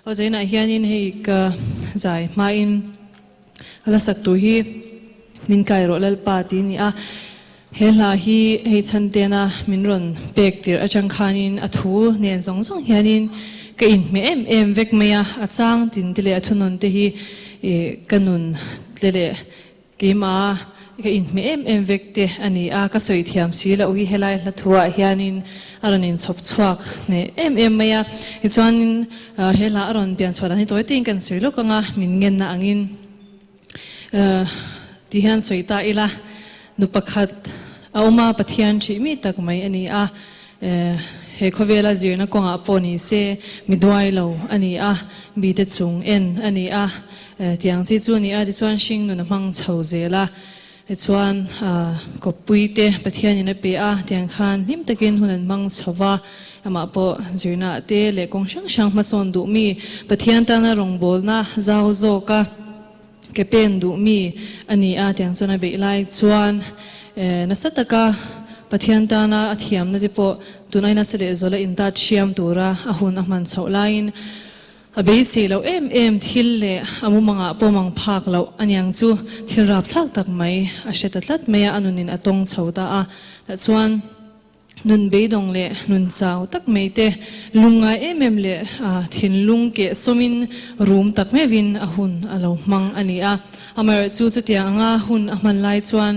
Aw zainah hianin hei ka zai hmain ka hla sak tur hi min kai rawh Lalpa tih a ni a. He hla hi hei chhantena min rawn pek tirh atang khanin a thu nen zawng zawng hianin ka inhmeh em em vek mai a, a chang tin te leh a thunawn te hi ka nun te leh Keimah ka inhmeh em em vek te a ni a, ka sawi thiam si loh hi helai hla thuah hianin a rawn inchhawp chhuak hneh em em mai a. Tichuanin he hla a rawn pian chhuah dan hi tawi tein kan sawi lawk ang a, min ngenna angin ti hian sawi ta ila, nu pakhat a awm a, Pathian ṭhih mi tak mai a ni a, he khawvela zirna kawngah pawh ni se mi duai lo a ni a, mite chung en a ni a. Tiang chi chu a ni a, tichuan hring nun a hmang chho zel a, tichuan kawppui te Pathianin a pe a, tiang khan hlim takin hun an hmang chho va, amah pawh zirna te leh kawng hrang hrang hmasawn duh mi, Pathian tana rawngbawlna zau zawka ke pen duh mi a ni a, tiang chuan a beih lai chuan nasa taka Pathian tana a thiamna te pawh tunai nasa leh zawla intat hriam tura a hun a hman chhoh laiin, A beisei loh em em thil leh a mumangah pawh mang phak loh aniang chu thil rapthlak tak mai a hre ta tlat mai a, a nunin a tawng chho ta a. Tah chuan nun beidawng leh nun chau tak mai te, lungngai em em leh thinlung keh sawmin rum tak meuhin a hun a lo hmang a ni a. Amaherawhchu chutiang anga hun a hman lai chuan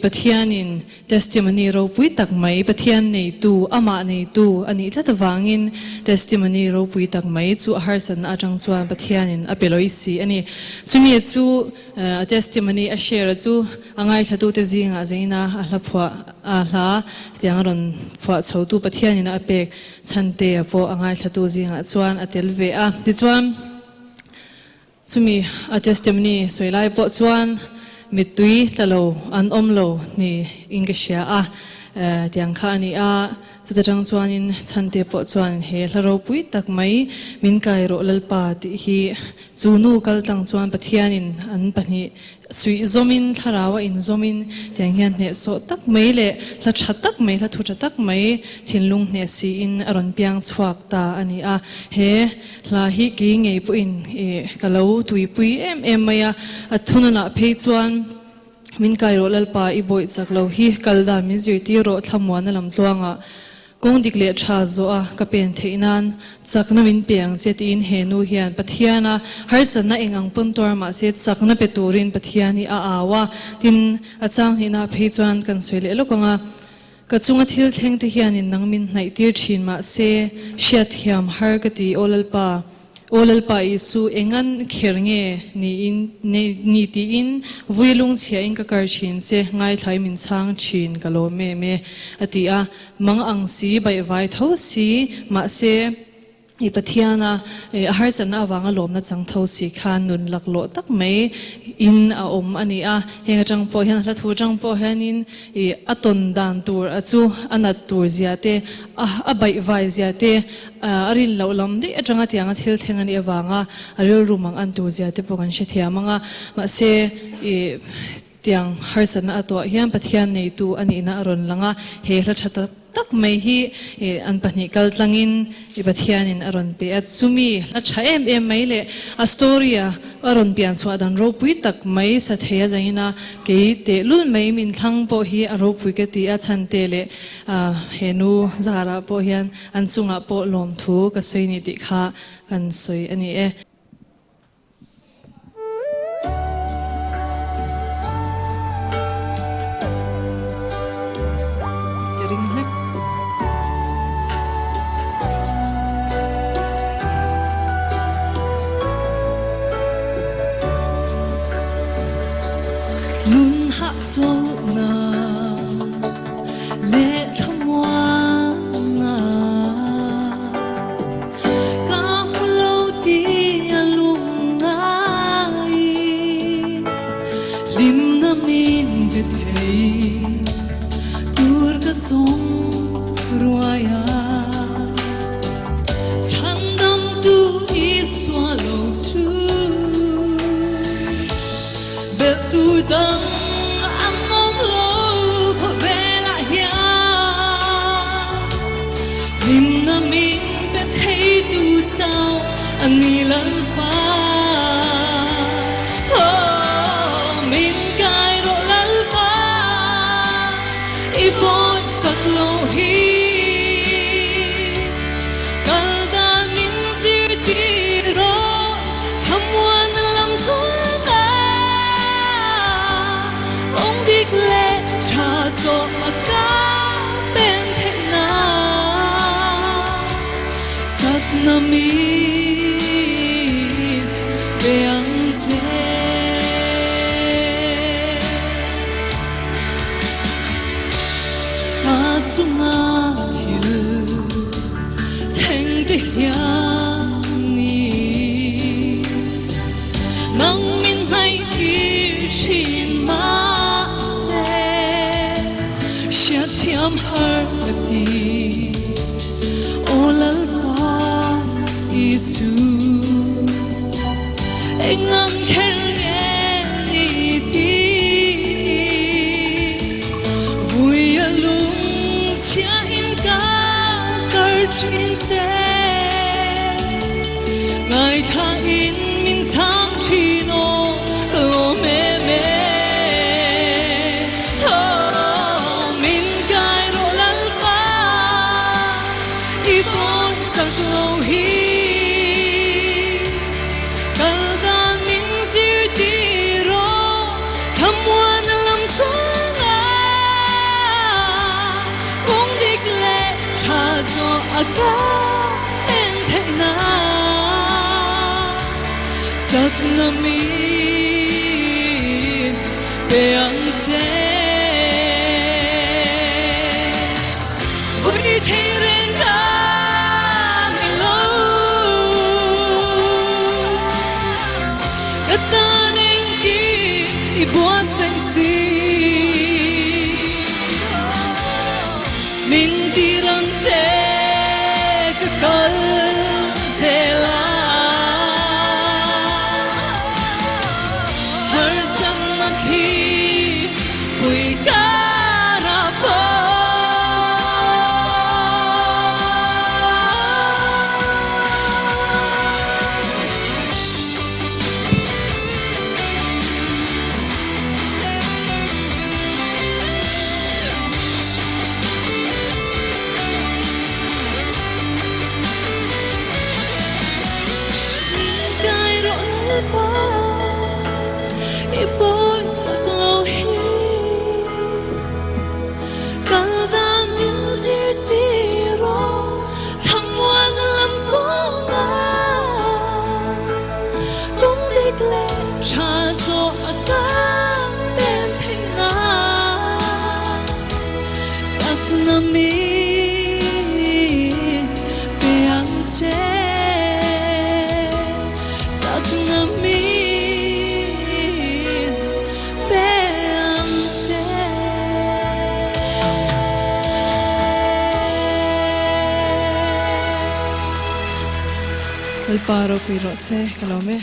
Pathianin Testimony ropui tak mai, Pathian neitu, Amah neitu a nih tlat avangin testimony ropui tak mai chu a harsatna atang chuan Pathianin a pe lawih si a ni. Chumi chu a testimony a share a chu a ngaithlatute zingah zeina a hla phuah a hla tiang a rawn phuah chhotu Pathianin a pek chhantea pawh a ngaithlatu zingah chuan a tel ve a. Tichuan. Chumi a testimony sawi lai pawh chuan mittui tla lo an awm lo ni in ka hria a, tiang kha a ni a, chuta tang chuanin chhante pawh chuan he hla ropui tak mai min kai rawh Lalpa tih hi chu nu kal tlang chuan Pathianin an pahnih Suih zawmin, thlarau a inzawmin tiang hian hnehsawh tak mai leh hla tha tak mai, hla thu tha tak mai thinlung hneh siin a rawn piang chhuak ta a ni a. He hla hi kei ngei pawhin ka lo tuipui em em mai a, a thununah phei chuan min kai rawh Lalpa i bawih chak lo hi kal dan min zirtir rawh thlamuana lam tluangah Kawng dik leh tha zawh a ka pen theih nan chakna min pe ang che tiin he nu hian Pathian a harsatna eng ang pawn tuar mah se chakna pe turin Pathian hi a au a, tin a chang hnihna phei chuan kan sawi leh lawk ang a, ka chunga thil thleng te hianin nang min hnaih tir thin mah se hriatthiam har ka ti aw Lalpa. Aw Lalpa Isu, engan kher nge niin ni tiin vui lungchhia in ka kar thin che, ngaithlai min chhang thin ka lawm em e, a ti a. Mang ang si, baihvai tho si, mahse i Pathiana a harsatna avanga lawmna chang tho si khan nun laklawh tak mai in a awm a ni a. Heng atang pawh hian, hla thu atang pawh hianin i a tawn dan tur a chu a nat tur zia te, a baihvai zia te, A rin loh lam daih atanga tianga thil thleng a nih avanga a rilru mang an tur zia te pawh kan hrethiam ang a. Mahse, i tiang harsatna a tuah hian Pathian neitu a nihna a rawn lang a, he hla tha tak tak mai hi i an pahnih kal tlangin i Pathianin a rawn pe a. Chumi hla tha em em mai leh a story a a rawn pian chhuah dan ropui tak mai sa thei a zangin a kei tehlul mai min thlang pawh hi a ropui ka ti a, chhante leh he nu zarah pawh hian An chungah pawh lawmthu ka sawi ni tih kha kan sawi a ni e. Ka ring hlek. Nun hahchawlhnak le thlamuannak ka hmu lo ti a lung ngai hlimna min pe thei tur ka zawng ruai a chhandamtu Isua lo chu belh tur dang an awm lo khawvelah hian hlimna min pe theitu chauh. Ani Lalpa. Aw, min kai rawh Lalpa, i bawi chak lo hi. Kal dan min zirtir rawh, thlamuan lam tual a. Kawng dik leh tha zawh a ka pen theih nan. Chakna min pe ang che. Ka chunga thil thleng te hian ni nang min hnaih tir thin mahse hriatthiam har ka ti. Aw Lalpa Isu, engam kher nge ni ti? Vui a lung chhia in ka kar thin che, ngaithla in min chhang thin aw ka lawm em e. Aw min kai rawh Lalpa, i pawn chak lo hi. Kal dan min zirtir rawh, thlamuan a lam tluang a. Kawng dik leh tha zawh a ka en theih nan chakna min pe ang che. Vui thei reng ka ni lo, ka tan engkim i buatsaih si. Min tir ang che ka kal zel a, harsatna thli pui kara pawh. Min kai rawh Lalpa, i pawi chak lo hi. Kal dan min zirtir rawh, thlamuan lam kawnga kawng dik leh tha zawh a ka pen theih nan chakna min pe ang che, chakna min pe ang che. Lalpa ropui rawh se ka lawm e.